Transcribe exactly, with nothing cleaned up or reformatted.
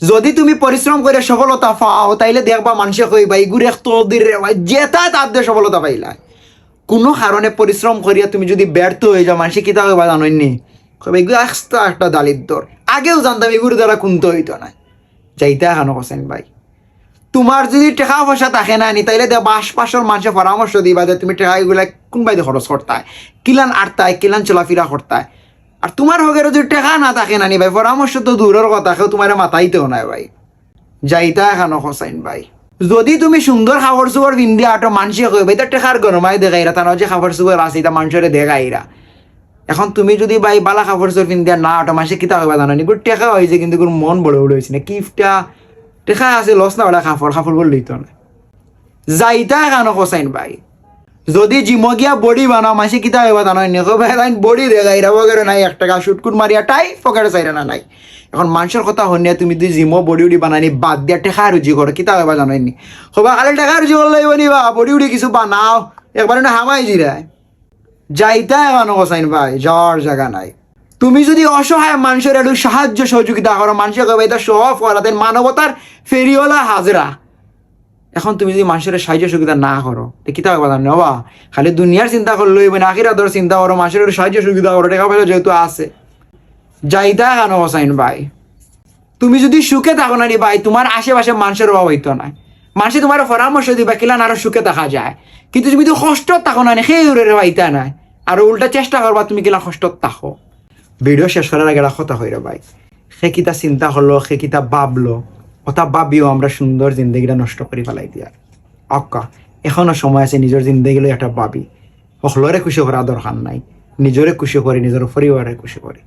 যদি তুমি পরিশ্রম করিয়া সফলতা পাও, তাইলে দেখবা মানষে কইবা, "ইগুর এক তকদির রে ভাই, যেতা তার দে সফলতা পাইলা।" কুনু কারণে পরিশ্রম করিয়া তুমি যুদি ব্যর্থ অইযাও, মানষে কিতা কইবা জানইননি? কইবা, "ইগু আস্তা একটা দালিদ্দর, আগেউ জানতাম ইগুর দ্বারা কুন্তা অইতো নায়।" যাইতা কানো হোসেন ভাই, তুমার যুদি টেকা-পয়সা থাকে না নি, তাইলে দেখবা আশপাশর মানষে পরামর্শ দিবা যে তুমি টেকা ইগুলা কুনবায়দি খরচ করতায়, কিলান আটতায়, কিলান চলাফিরা করতায়। আর তুমার হগেরও যুদি টেকা না থাকে না নি ভাই, পরামর্শ তো দুরর কথা, কেউ তুমারে মাতাইতেও নায় ভাই। যাইতা কানো হোসেন ভাই, যুদি তুমি সুন্দর কাপড়-চুপড় পিন্দিয়া আটো, মানষে কইবা, "ইতা টেকার গরমায় দেখাইরা, তান যে কাপড়-চুপড় আছে, ইতা মানষরে দেখাইরা।" এখন তুমি যুদি ভাই বালা কাপড়-চুপড় পিন্দিয়া না আটো, মানষে কিতা কইবা জানো নি? ইগুর টেকা অইছে, কিন্তু ইগুর মন বড় বড় অইছে না। কিফটা টেকা আছে, লস না ওটা কাপড়, কাপড় বললেই তো না। যাইতা কানো হোসেন ভাই, যুদি জিমো গিয়া বডি বানাও, মানষে কিতা কইবা জানো নি? কইবা, "এলাইন বডি দেখাইরা, পকেটো নাই এক টেকা, শুটকুট মারিয়া টাই, পকেটো চাইরা না নাই।" এখন মানষর কথা হুনিয়া তুমি যুদি জিমো বডি উডি বানানি বাদ দিয়া টেকা রুজি করো, কিতা কইবা জানো নি? কইবা, "খালি টেকা রুজি করলেই অইবো নি বা, বডি উডি কিছু বানাও, একবারে না হামাই জিরায়।" যাইতা কানো হোসেন ভাই, যাওয়ার জাগা নাই। তুমি যুদি অসহায় মানষর একটু সাহায্য সহযোগিতা করো, মানষে কইবা, "ইতা সব করা দেন, মানবতার ফেরিওয়ালা হাজরা।" এখন তুমি যুদি মানষরে সাহায্য সহযোগিতা না করো, তে কিতা কইবা জানো নি? ওবা, খালি দুনিয়ার চিন্তা করলে অইবো না, আখিরাতর চিন্তা করো, মানষরে একটু সাহায্য সহযোগিতা করো, টেকা-পয়সা যেহেতু আছে। যাইতা কানো হোসেন ভাই, তুমি যুদি সুখে থাকো না নি ভাই, তুমার আশেপাশে মানষর অভাব অইতো নায়। মানষে তুমারে পরামর্শ দিবা কিলান আরো সুখে থাকা যায়, কিন্তু তুমি যুদি কষ্টত থাকো না নি, কেউরে পাইতা নায়। আর উল্টা চেষ্টা করবা তুমি কিলান কষ্টত থাকো। ভিডিও শেষ করার আগে একটা কথা কইরা ভাই, কে কিতা চিন্তা করলো, কে কিতা ভাবলো, কথা ভাবিও আমরা সুন্দর জিন্দেগিটা নষ্ট করি ফালাই দিয়া। আক্কা, এখনো সময় আছে, নিজর জিন্দেগি লই একটা ভাবি। হকলরে খুশি করা দরকার নাই, নিজরে খুশি করি, নিজর পরিবাররে খুশি করি।